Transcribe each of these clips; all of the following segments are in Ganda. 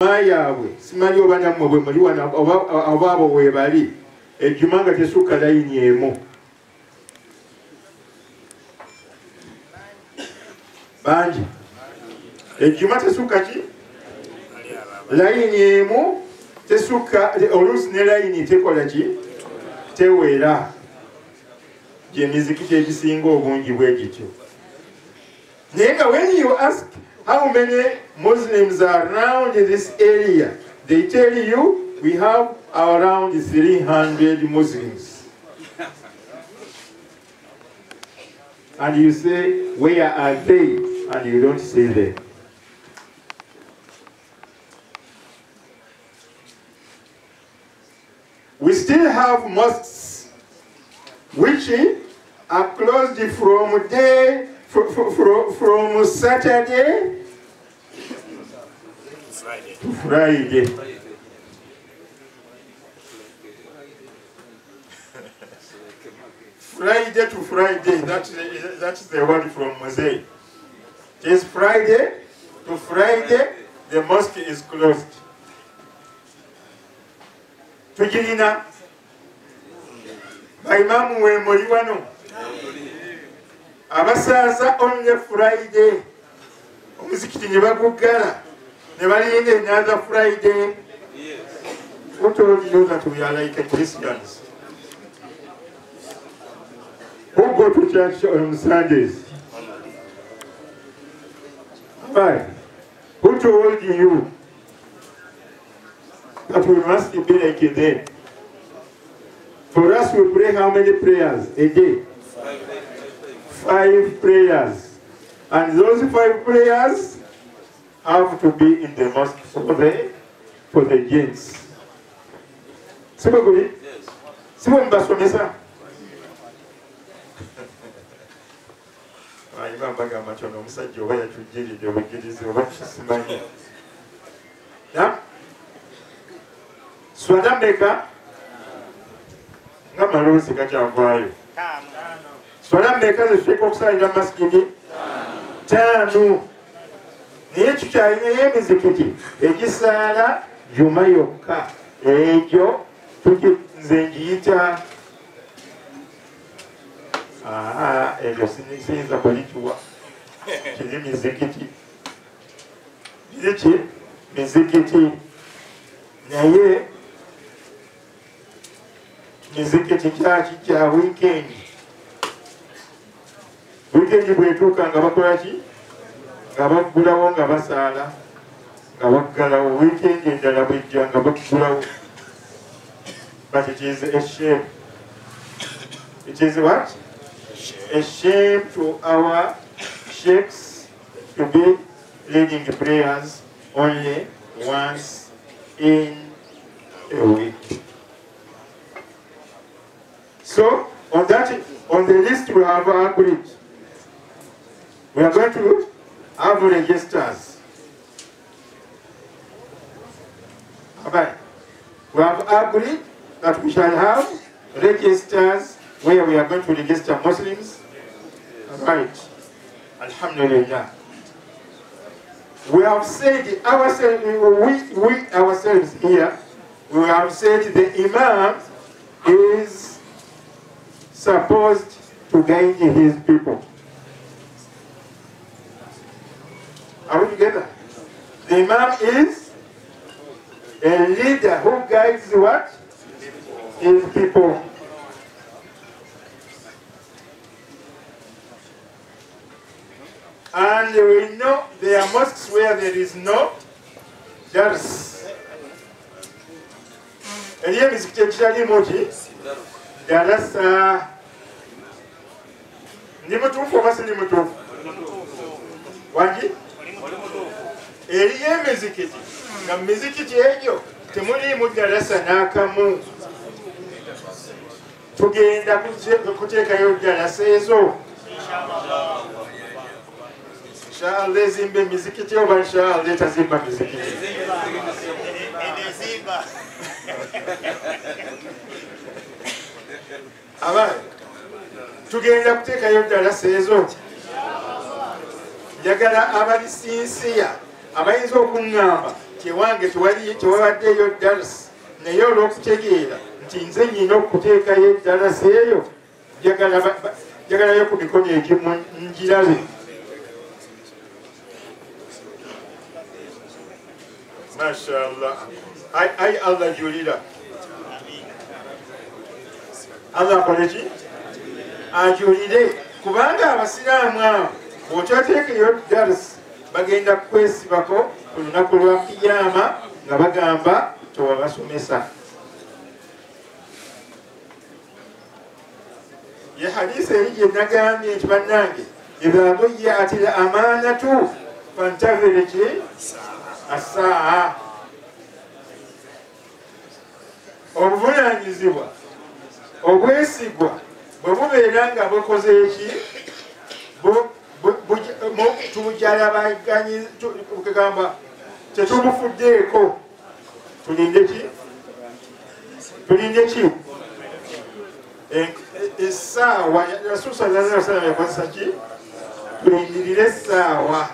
Yaabwe simanyi oba nammwe bwe muli wano oba abo we bali ejjuma nga tesukka layini emu bangi ejjuma tesukka ki layini emu tesukka oluusi ne layini tekola ki tewera gyemizikiti egisinga obungi bwe gityo. Naye nga when you ask how many Muslims are around this area, they tell you we have around 300 Muslims. And you say, where are they? And you don't see them. We still have mosques which are closed from day from Saturday to Friday. Friday to Friday, that's the word from Mosaic. It is Friday to Friday, the mosque is closed. Tugirina baimamu we muli wano abasaaza only Friday omuzikiti ne baguggala ne balinda another Friday. Who told you that we are like Christians who go to church on Sundays? Why? Who told you that we must be like them? For us, we pray how many prayers a day? 5 prayers. And those 5 prayers have to be in the mosque for the gents. Sibwe swala mmeka nga maloozi gakyavaayo. Swala mmeka zetuteeka okusalira masikiti? 5. Naye tukyalinayo emizikiti egisaala juma yokka, egyo nze ngiyita ebyo siyinza kulituwa kiri mizikiti biriki mizikiti, naye mizikiti kyaki kya wiikendi. Wiikendi bwetuuka nga bakola ki? Nga baggulawo nga basaala nga baggalawo. Wiikendi endala bwejja nga baggulawo. But it is a shame. It is what? A shame to our sheikhs to be leading prayers only once in a week. So on the list we have agreed. We are going to have registers. Okay. We have agreed that we shall have registers where we are going to register Muslims. Right. Alhamdulillah. We have said ourselves, we ourselves here, we have said the Imam is supposed to guide his people. Are we together? The Imam is a leader who guides what? His people. And we know there are mosques where there is no dars. Eriyo emizikiti egitaliimu ki? Darasa. Ndi mutuufu oba si ndi mutuufu? Wangi? Eriyo emizikiti nga mu mizikiti egyo temuliimu darasa n'akamu. Tugenda kuteekayo darasa ezo. Inshallah ezimba emizikiti oba inshallah etazimba mizikiti? Abaye tugenda kuteekayo darasa ezo. Njagala abali sinsiya abayinza okuŋŋamba nti ewange tewabaddeyo darasi, naye olw'okutegeera nti nze nnyina okuteekayo eddalasi eyo, njagalayo ku mikono egimu ngirabe. Mashallah. Ai Allah julira. Allah akole ki? Ajulire, kubanga abasiraamu abo bw'otateekeyo darasi bagenda kwesibako ku lunaku lwa kiyama nga bagamba tewabasomesa. Ye hadisi eri gye nagambye nti bannange idha duyiat l amanatu fantazir ki assaa. Obuvunaanyizibwa obwesigwa bwe bubeera nga bukoze eki tubujalabagamba tetubufuddeeko, tulinde ki? Tulinde ki? Essaawa. Rasul sallallahu alaihi wasallam yakozesa ki? Tulindirire essaawa.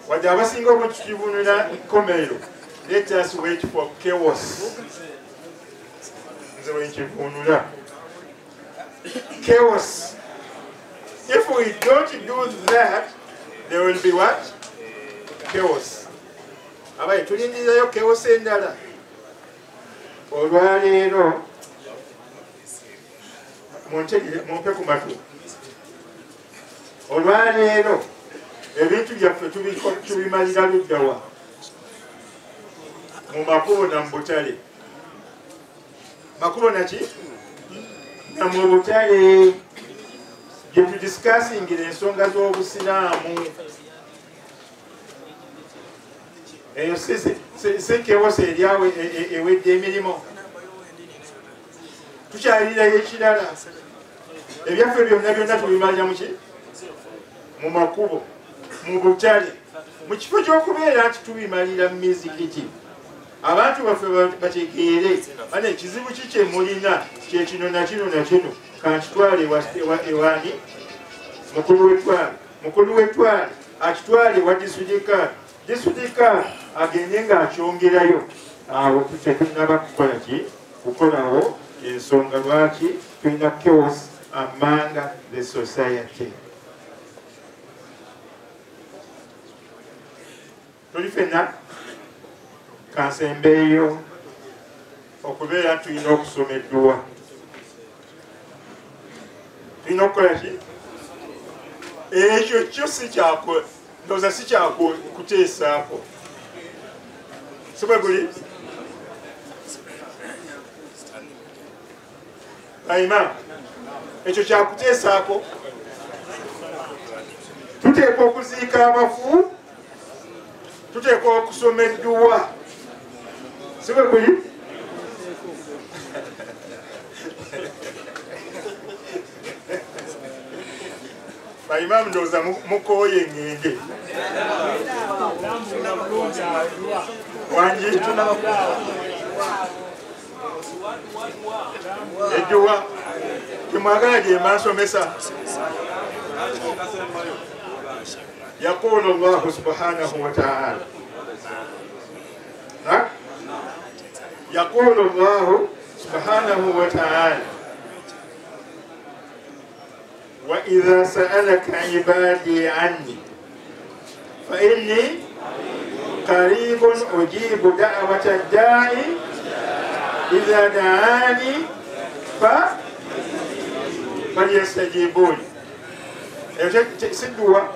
Wadde abasinga obukibunula nkomerero, let us wait for chaos. Nze bwenkivunula chaos. If we don't do that, there will be what? Chaos. Abaye tulindirayo chaos endala. Olwaleero mumpe ku matu. Olwaleero ebintu byaffe tubimalira luddawa? Mu makubo na mu butale. Makubo naki? Na mu butale. Gye tudisikasingira ensonga z'obusiraamu. Eyo si kewosa eryawe ewedde emirimu. Tukyalirayo ekirala. Ebyaffe byonna byonna tubimalira muki? Mu makubo, mu butale. Mu kifo ky'okubeera nti tubimalira mu mizikiti, abantu baffe bategeere bane ekizibu ki kye mulina kye kino na kino na kino, kankitwale ewani mukulu w'ettwale, mukulu w'ettwale akitwale ewa disitulikikaani, disitulikikaani agende ng'akyongerayo. Awo tetunnaba kukola ki? Kukolawo ensonga lwaki tulina chaos among the society. Tuli ffenna kansembeeyo okubeera tulina okusoma edduwa. Tulina okukola ki? Ekyo kyo si ndowooza si kyakuteesaako. Si bwe guli? Baimaamu, ekyo kyakuteesaako. Tuteekwa okuziika abafu, tuteekwa okusoma edduwa. Si bwe guli? Baimaamu ndowooza mukooye ŋŋende. Wangi? Edduwa temwagala gye mba nsomesa. Yaqulu Allahu subhanahu wa ta'ala. Yaqulu Allahu subhanahu wa ta'ala wa idha sa'alaka ibadi anni fa inni qaribun ujibu da'wata da'i idha da'ani fa falyastajibuni. Ekyo si dduwa.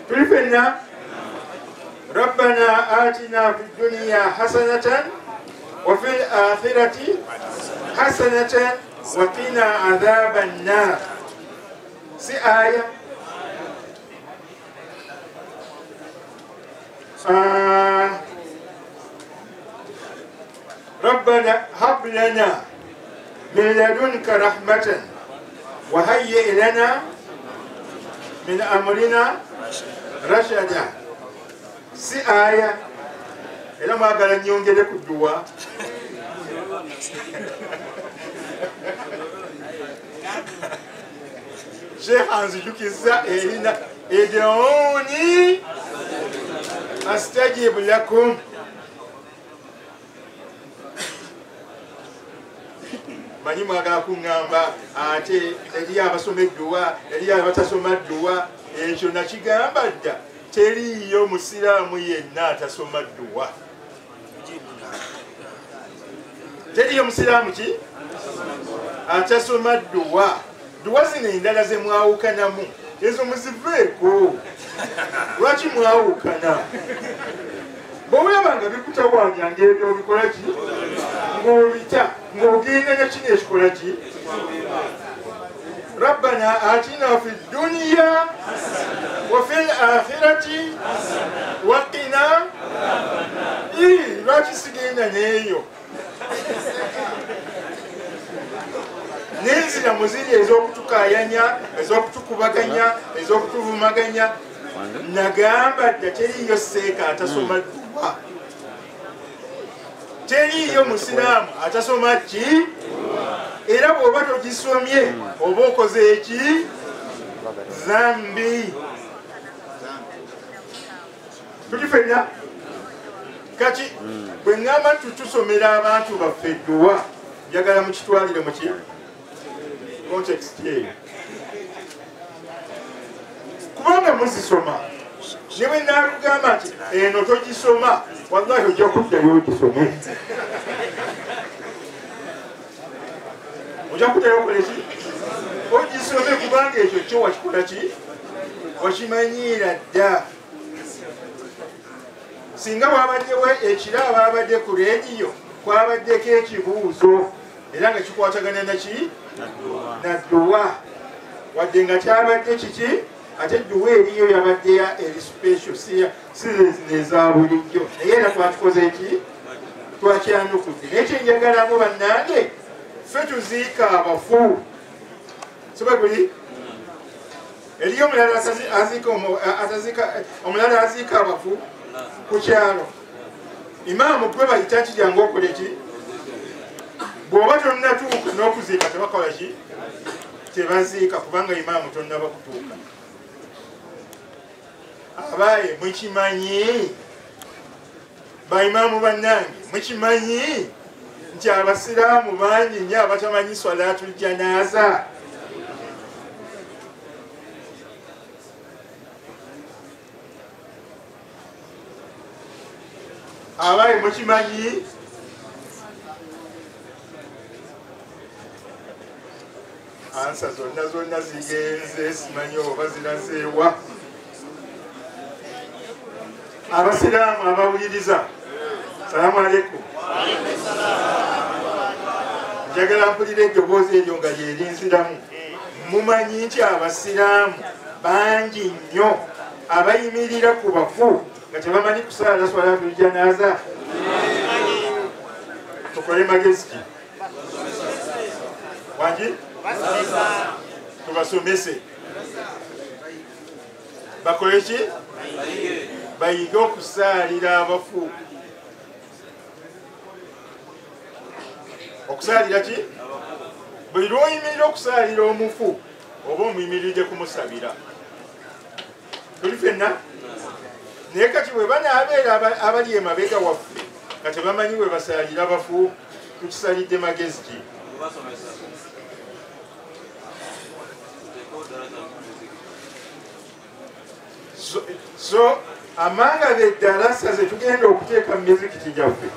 Tuli ffenna rabbana atina fi dunya hasanatan wa fil akhirati hasanatan wa qina adhaban nar. Si aya. Rabbana hab lana min ladunka rahmatan wa hayyi lana min amrina rashada. Si aya. Era mwagala nnyongere ku dduwa. Sheikh anzijukiza erina edeoni Astajib lakum. Manyi mwagala kuŋŋamba ate eri abasoma edduwa, eri abatasoma dduwa, ekyo nakigamba dda, teriiyo musiraamu yenna atasoma dduwa. Teriiyo musiraamu ki atasoma dduwa. Dduwa zino endala ze mwawukanamu ezo muziveeko. Lwaki mwawukana? Bw'olaba nga bikutawaanya ng'ebyo obikola ki? Ng'obita, ng'ogenda na kino ekikola ki? Rabbana atina fi dunya wa fil akhirati wa qina. Lwaki sigenda n'eyo? N'enzira muziri ez'okutukaayanya, ez'okutukubaganya, ez'okutuvumaganya. Nagamba dda teriiyo seeka atasoma dduwa, teriiyo musiraamu atasoma ki? Era bw'oba togisomye oba okoze eki? Zambi. Tuli ffenna? Kati bwe ŋŋamba nti tusomera abantu baffe edduwa, njagala mukitwalire muki context eyo, kubanga muzisoma. Ne bwe naakugamba nti eno togisoma, wallahi ojja kuddayo ogisome. Ojja kuddayo okole ki? Ogisome, kubanga ekyo kyo wakikola ki? Wakimanyiira dda. Singa wabaddewo ekiro ababadde ku leediyo kwabaddeko ekibuuzo era nga kikwatagana naki? Na dduwa. Wadde nga kyabadde kiki, ate edduwa eriyo yabadde ya eri special, si zino eza bulijjo, naye era twakikoze ki? Twakyanukudde. Naye kyenjagalamu bannange, ffe tuziika abafu, si bwe guli? Eriyo omulala aziika abafu ku kyalo, imaamu gwe bayita nti jangu okole ki? Bw'oba tonnatuuka n'okuziika tebakola ki? Tebaziika, kubanga imaamu tonnaba kutuuka. Abaaye mukimanyi, baimaamu bannange mukimanyi nti abasiraamu bangi nnyo abatamanyi swalaatul janaaza. Abaaye mukimanyi ansa zonna zonna zigenze, simanyi oba zirazeewa. Abasiraamu abawuliriza, salaamu aleikum. Njagala mpulira eddoboozi eryo nga lyerinziramu. Mumanyi nti abasiraamu bangi nnyo abayimirira ku bafu nga tebamanyi kusaala swalaatul janaaza. Tukole magezi ki? Wangi? Tubasomese bakole ki? Bayige okusaalira abafu. Okusaalira ki? Buli lw'oyimirira okusaalira omufu oba omuyimiridde kumusabira. Tuli ffenna? Naye kati bwe banaabeera abali emabega waffe nga tebamanyi bwe basaalira bafu, tukisalidde magezi ki? So amanga the darasa ze tugenda okuteeka mu mizikiti gyaffe,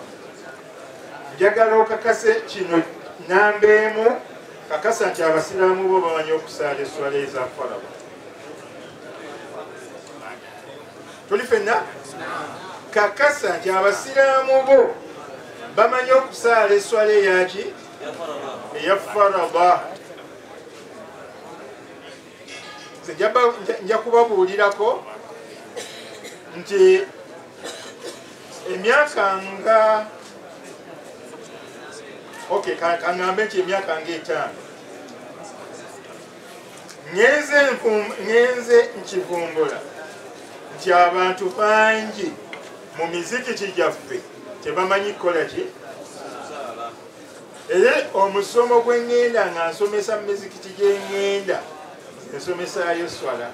njagala okakase kino namba emu, kakasa nti abasiraamu bo bamanyi okusaala esswala eza faraba. Tuli ffenna? Kakasa nti abasiraamu bo bamanyi okusaala esswala eyaki? Eya faraba. Nja kubabuulirako nti emyaka nga okay, kaŋŋambe nti emyaka nga 5 ngenze nkivumbula nti abantu bangi mu mizikiti gyaffe tebamanyi kukola ki. Era omusomo gwe ŋŋenda nga nsomesa mu mizikiti gye ŋŋenda, nsomesaayo swala.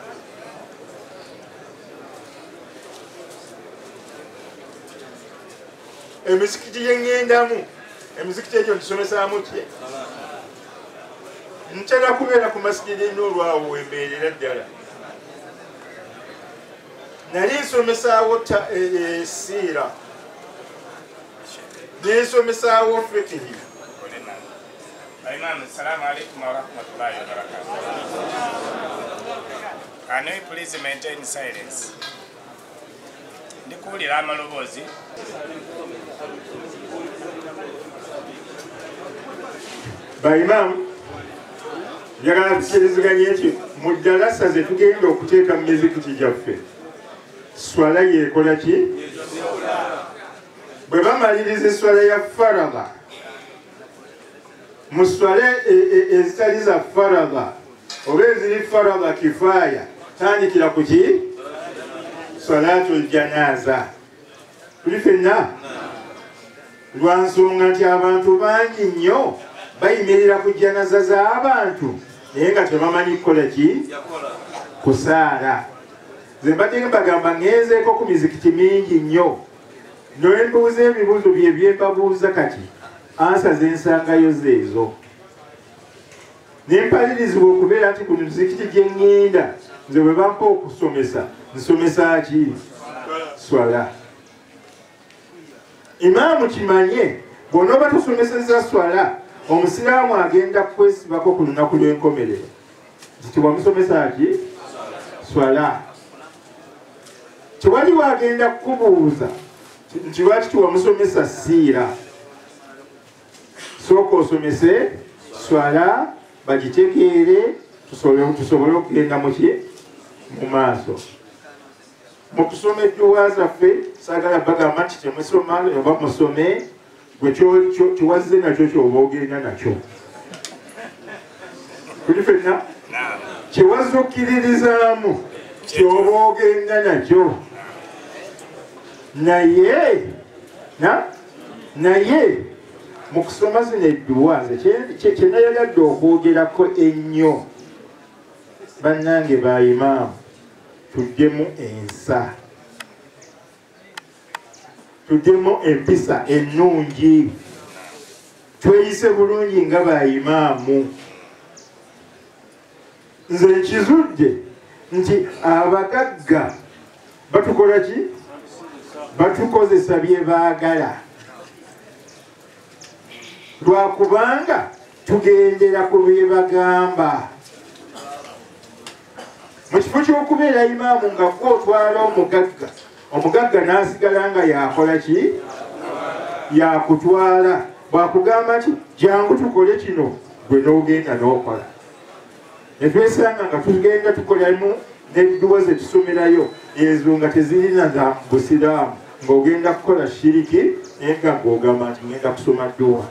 Emizikiti gye ŋŋendamu, emizikiti egyo ngisomesaamu ki? Ntera kubeera ku masigiri n'olwawo wembeerera ddala. Nali nsomesaawo siira, nensomesaawo fikihi. Imam, assalamu alaikum wa rahmatullahi wa barakatuh. Can we please maintain silence? Ndikuwulira amaloboozi. Ba imam, njagala tukiriziganye nti mu ddalasa ze tugenda okuteeka mu mizikiti gyaffe, swala yeekola ki? Bwe bamaliriza eswala ya faragha, mu swala ezitali za faragha oba eziri faragha kifaaya, tandikira ku ki? Salatul janaza. Tuli ffenna? Lwa nsonga nti abantu bangi nnyo bayimirira ku janaza z'abantu naye nga tebamanyi kukola ki? Kusaala. Nze mbadde mbagamba ngenzeeko ku mizikiti mingi nnyo, nembuuza ebibuuzo bye byembabuuza kati ansa zensangayo zeezo. Nempalirizibwa okubeera nti ku mizikiti gye ŋŋenda nze bwe bampa okusomesa nsomesa ki? Swala. Imaamu kimanye bw'onooba tusomesezza swala, omusiraamu agenda kwesibako ku lunaku lw'enkomerero nti tewamusomesa ki? Swala. Tewaliwo agenda kukubuuza nti lwaki tewamusomesa siira. Sooka osomese swala bagitegeere tusobole okugenda muki? Mu maaso. Mu kusoma edduwa zaffe saagala bagamba nti temusoma oba musome, gwe kyewazze nakyo kyoba ogenda nakyo. Tuli ffenna? Kyewazze okkiririzaamu kyoba ogenda nakyo. Naye naye mu kusoma zino edduwa nze kye nayagadde okwogerako ennyo, bannange ba imaamu, tuddemu ensa, tuddemu empisa ennungi, tweyise bulungi nga ba imaamu. Nze nkizudde nti abagagga batukola ki? Batukozesa bye baagala, lwakubanga tugendera ku bye bagamba. Mu kifo ky'okubeera imaamu nga gw'otwala omugagga, omugagga n'asigala nga yakola ki? Yakutwala. Bw'akugamba nti jangu tukole kino, gwe n'ogenda n'okola. Ne twesanga nga tugenda tukolamu n'edduwa ze tusomerayo ezo nga tezirina za busiraamu, ng'ogenda kukola shiriki naye nga ng'ogamba nti ngenda kusoma dduwa.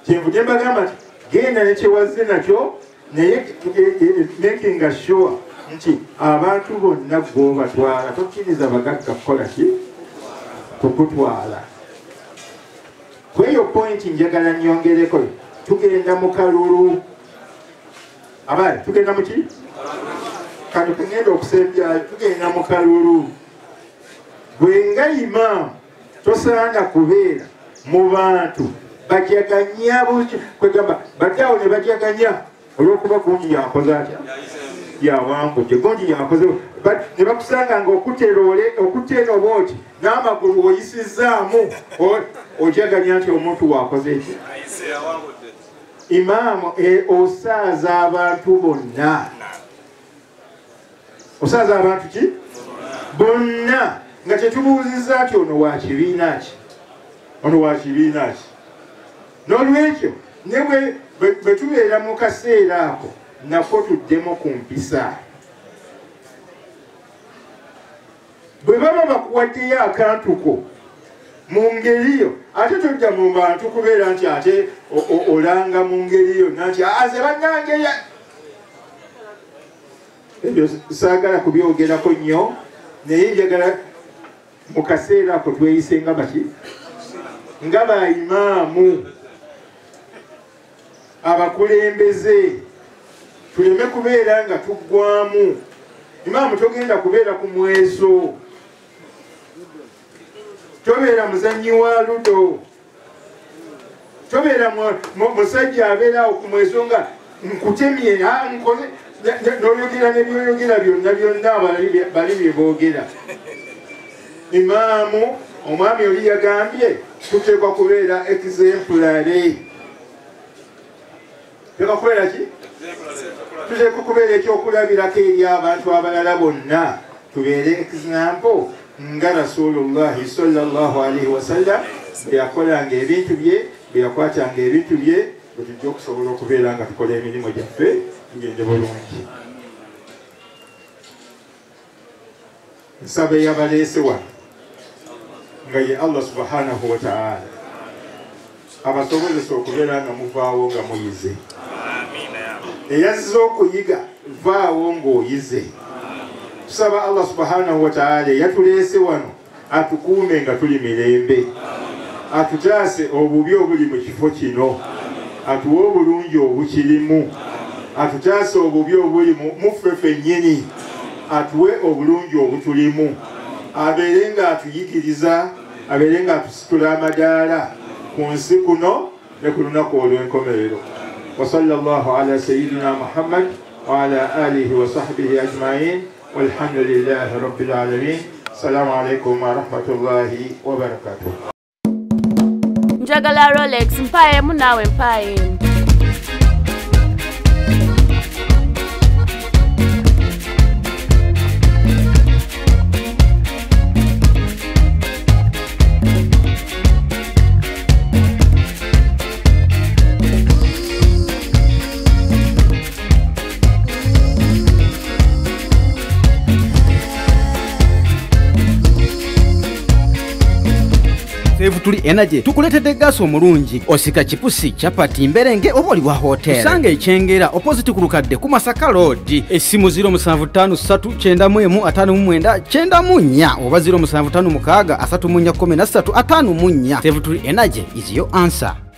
Kyenvudde mbagamba nti genda ne kyewazze nakyo, naye making sure nti abantu bonna gw'obatwala tokkiriza bagagga kukola ki? Kukutwala. Kweyo pointi njagala nnyongereko, tugenda mu kalulu. Abaali tugenda mu ki? Kano tugenda okusembyayo, tugenda mu kalulu. Gwe nga imaamu tosaana kubeera mu bantu bajaganya, kwegamba bajjawo ne bajaganya olw'okuba gundi yakoze atya? Yawangudde, gundi yakoze. Ne bakusanga nga okuteera oba oti n'amagulu oyisizaamu, ojaganya nti omuntu wakoze ki? Imaamu osaaza abantu bonna. Osaaza abantu ki? Bonna. Nga tetubuuzizza nti ono wa kibiina ki? Ono wa kibiina ki? N'olwekyo ne bwe tubeera mu kaseera ako nako tuddemu ku mpisa. Bwe baba bakuwaddeyo akantu ko mu ngeri yo, ate tojja mu bantu kubeera nti ate olanga mu ngeri yo nti aze bannange. Ebyo saagala kubyogerako nnyo, naye njagala mu kaseera ako tweyise nga baki? Nga ba imaamu abakulembeze, tuleme kubeera nga tuggwamu. Imaamu togenda kubeera ku mweso, tobeera muzannyi wa ludo, tobeera musajja abeera awo ku mweso nga nkutemye nkoze n'oyogera n'ebyoyogera byonna byonna bali bye boogera. Imaamu omwami oli yagambye tuteekwa kubeera exemplary. Tuteekwa kubeera ki? Tuteekwa kubeera ekyokulabirako eri abantu abalala bonna, tubeere example nga Rasulullahi sallallahu alaihi wasallam bwe yakolanga ebintu bye, bwe yakwatanga ebintu bye, bwe tujja okusobola okubeera nga tukola emirimu gyaffe ngende bulungi. Nsaba eyabaleese wano nga ye Allah subhanahu wa ta'ala abasobozesa okubeera nga muvaawo nga muyize. Eyazze okuyiga vaawo ng'oyize. Tusaba Allah subhanahu wa ta'ala yatuleese wano atukuume nga tuli mirembe, atutaase obubi obuli mu kifo kino, atuwe obulungi obukirimu, atutaase obubi obuli mu ffe ffennyini, atuwe obulungi obutulimu, abeere nga atuyigiriza, abeere nga atusitula amadaala ku nsi kuno ne ku lunaku olw'enkomerero. Wa sallallahu ala sayyidina Muhammad wa ala alihi wa sahbihi ajma'in walhamdulillahi rabbil alamin. Assalamu alaikum wa rahmatullahi wa barakatuh. Njagala Rolex mpaemu naawe mpaemu. Tuli Energy tukuletedde gaasi omulungi, osika chipusi, chapati, mberenge oba oli wa hotel. Osanga ekyengera opposite ku lukadde ku Masaka Road. Essimu 0753 91 59 94 oba 0756 34 13 54. Tuli Energy is your answer.